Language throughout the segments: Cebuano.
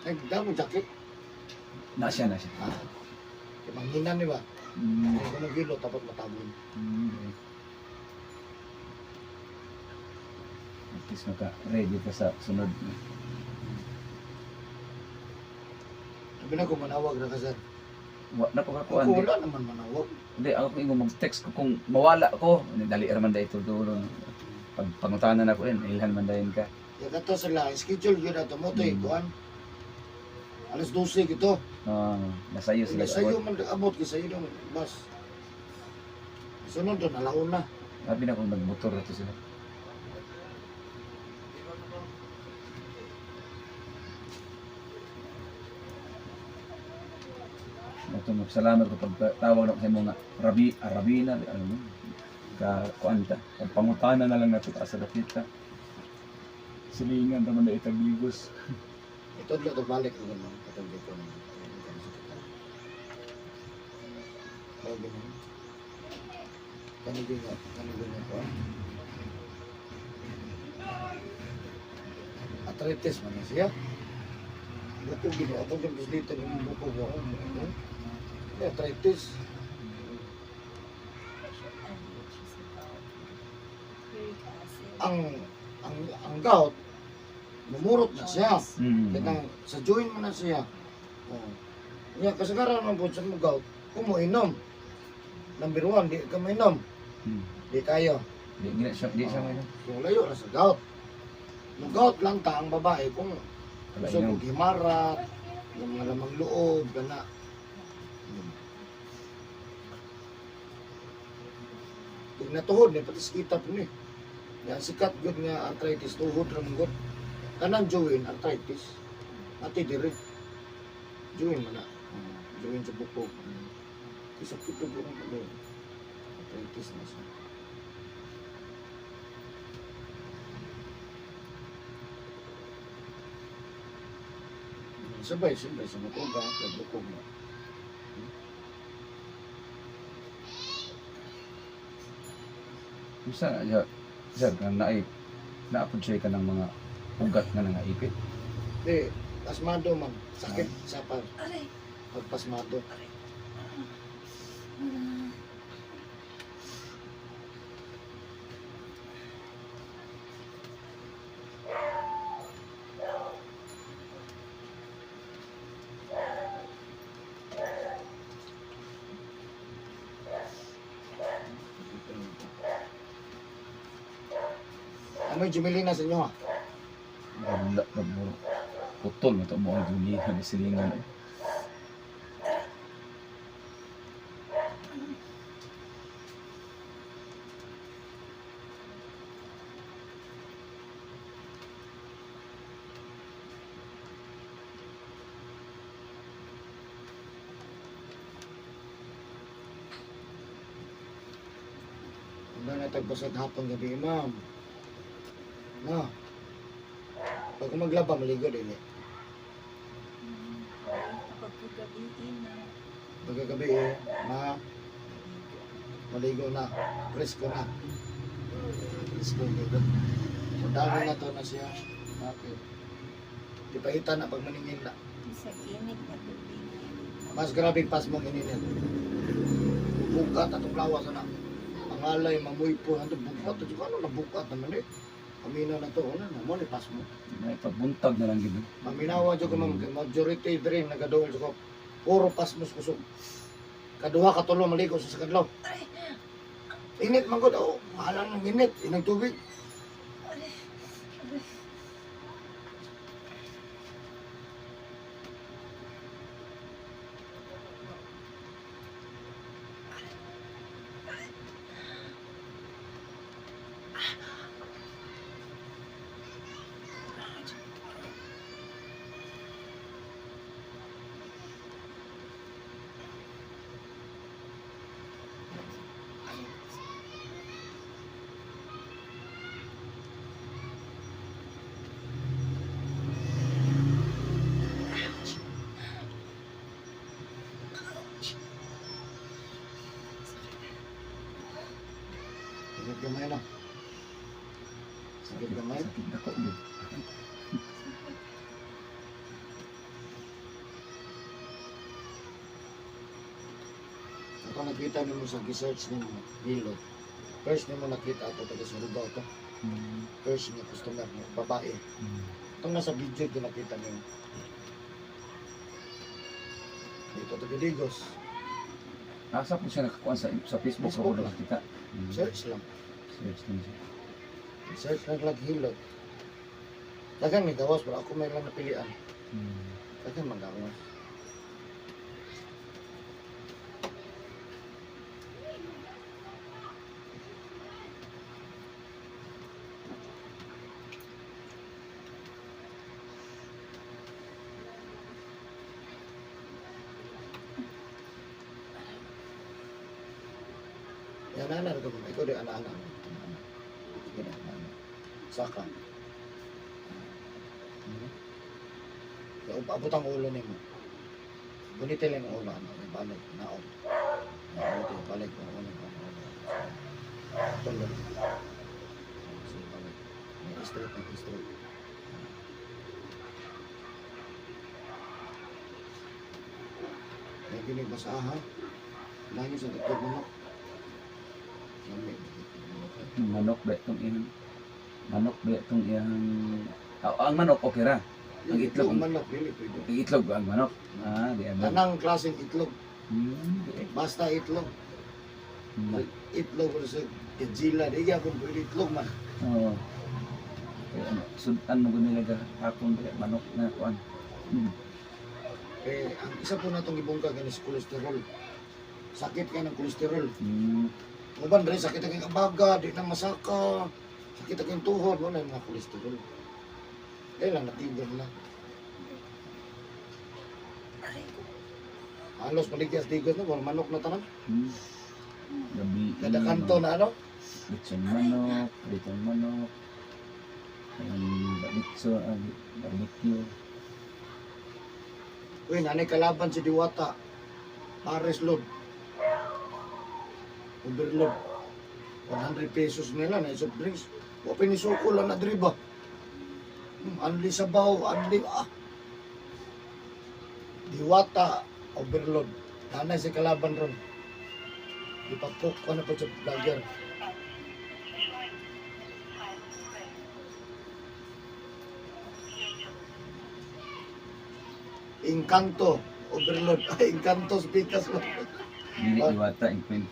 Nagdala mo jacket. Na siya, na siya. Ah. Kay manghinan ni ba? Mm. Kung mo gilo tapos matabon. At least maka-ready ka sa sunod. Sabi na kung manawag na ka, sir. Wa na ko kakuan. Ako wala naman manawag. Hindi, ako ingo mag-text ko kung mawala ko. Dali ra man dahil dulo. Pag pangutanan ako yun, ilhan man dahin ka. Ya kato sila, schedule yun ato mo to kuan. Alas 12 gito. Ah, nasa iyo sila. Sila sayo man abot kay sayo ng bus. Sunod doon alauna. Sabi na kung nagmotor na to sila. Ito, salamat ko pagtawag na ko sa imo nga Rabi, Arabina, ano mo, ka kuanta. Pangutana na lang nato ka sa dapita. Silingan raman na itagligos. Ito dito to balik ko man katong dito na. Kaya ganun. Kani ganyan ko. Arthritis man na siya. Bukog gini, atong yung dito yung bukog ko. Arthritis. Uric acid. Ang gout, mumurot na siya. Kanang sa joint mo na siya. Oh. Nya kasagaran man pud sa mo gout, kung mo inom. Number one, di ka mainom. Di kayo. Di gina siya, di siya may Kung layo ra sa gout. Mo gout lang ta ang babae kung Wala gusto inom. kog himarat, yung mga lamang loob, gana. Kung natuhod ni pati sikita po ni. Yan sikat gyud nga arthritis tuhod ra man gud. Kanang joint arthritis. Ati dire. Joint man na. Joint sa bukog. Isakit ko ang pag arthritis na siya. Sabay, siyempre, sa matuga, kay bukog na. Unsa na siya, sir, kang naay naapod siya ka ng mga ugat nga nangaipit. Di, pasmado man. Sakit sa pag, Aray! pagpasmado. Ano yung Jumilina sa inyo ha? Wala na mo. Putol na to mo ang dulihan ni silingan. Ano na tagpasad hapon gabi, ma'am. No. Pag maglaba, maligo din eh. Pagkagabi na. Pagkagabi eh, ma, maligo na. Presko na. Presko dito. So, dami na to na siya. Bakit? Di pa ita na pag maningin na. Sa init na tubig. Mas grabe pas mong ininit. Bukat atong lawas na. Pangalay, mamuy po. Ano, bukat. Ito, ano na bukat naman eh. Paminaw na to. Ano na, mo ni pas mo. May pagbuntag na lang gid. Maminawa jud ko ma'am, kay majority diri nagaduol jud ko. Puro pasmos kusog. Kaduha katulo maligo sa kadlaw. Init man gud, oh, mahalan ng init, inang tubig. Sakit gamay na. Sakit gamay. Sakit dako gid. Ito nakita nimo sa gi-search nimo hilot. First nimo nakita ato taga Surigao to. First nga customer mo, babae. Itong nasa video ko nakita nimo. Dito taga Digos. Asa po siya nakakuan sa Facebook, Facebook ako lang. nakita. Search lang. Search lang siya. Search lang lang hilot. Daghang ni gawas pero ako may lang napilian. Daghang magawas. Yan ana ko man. Ikaw di ana ana. Ana. Sige na, ana. Saka. Kaya upabot ang ulo nimo. Gunite lang ang ulo ano, may balik, naon. Naon, balik, ang ulo, ang ulo. Tulo. Sige, balik. May straight, may straight. May ginig basaha. Langis ang itlog manok. Lamig. Manok ba itong iyang manok ba itong iyang ang manok okay ra. Ang itlog, Ang manok, dili pwede. Ang itlog ba ang manok? Ah, di ano. Tanang klaseng itlog. Di. Basta itlog. Itlog sa Godzilla. Di gyapon pwede itlog man. Oo. Kaya ano, sudan mo gud nila hapon ba manok na kuan. Eh, ang isa po natong gibungka gani sa kolesterol. Sakit ka ng kolesterol. Uban rin, sakit ang abaga, di na masaka. Sakit ang tuhod, wala yung mga kolesterol. Kaya lang, natigil na. Aray ko. Halos maligyas digos na, wala manok na tanan. Gabi. Kada kanto na ano. Litson manok, pritong manok. Ang litson, ang barbecue. Uy, nanay kalaban si Diwata. Pares load. Overload. 100 pesos nila na soft drinks. Wa pinisuko lang na driba. Anli sabaw, anli ah. Diwata overload. Nanay si kalaban ron. Ipapok ko na po sa vlogger. Encanto overload. Ay, Encanto speakers mo. Dili Diwata ang ang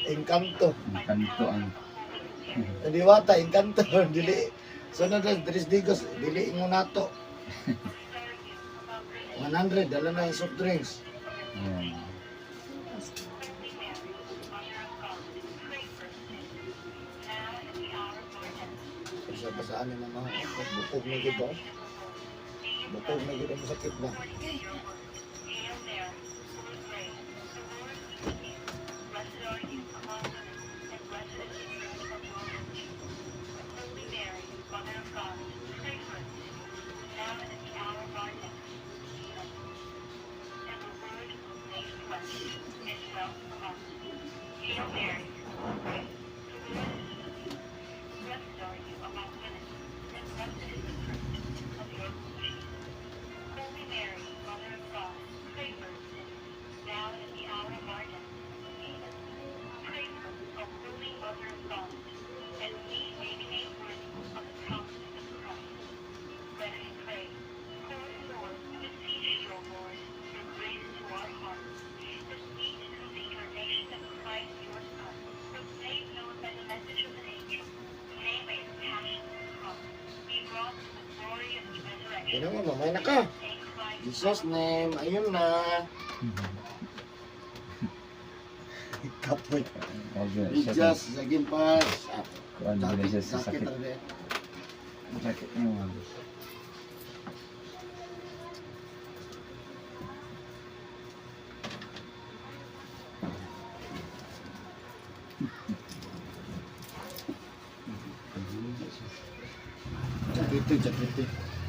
Encanto. ang kanto ang Diwata, Encanto. Dili. Sunod na, Dris Digos. Dili ingon nato. 100, dala na yung soft drinks. Ayan. Sa basaan ni mama, bukog na gid ba? Bukog na gid ang sakit ba? Tingnan mo, mamay na ka. Jesus name, ayun na. Kapoy. Okay, siya Jesus, sa gimpas. Ah, kuan dili Sakit, siya sa sakit sakit. rin eh. Sakit niya mga. Sakit, sakit.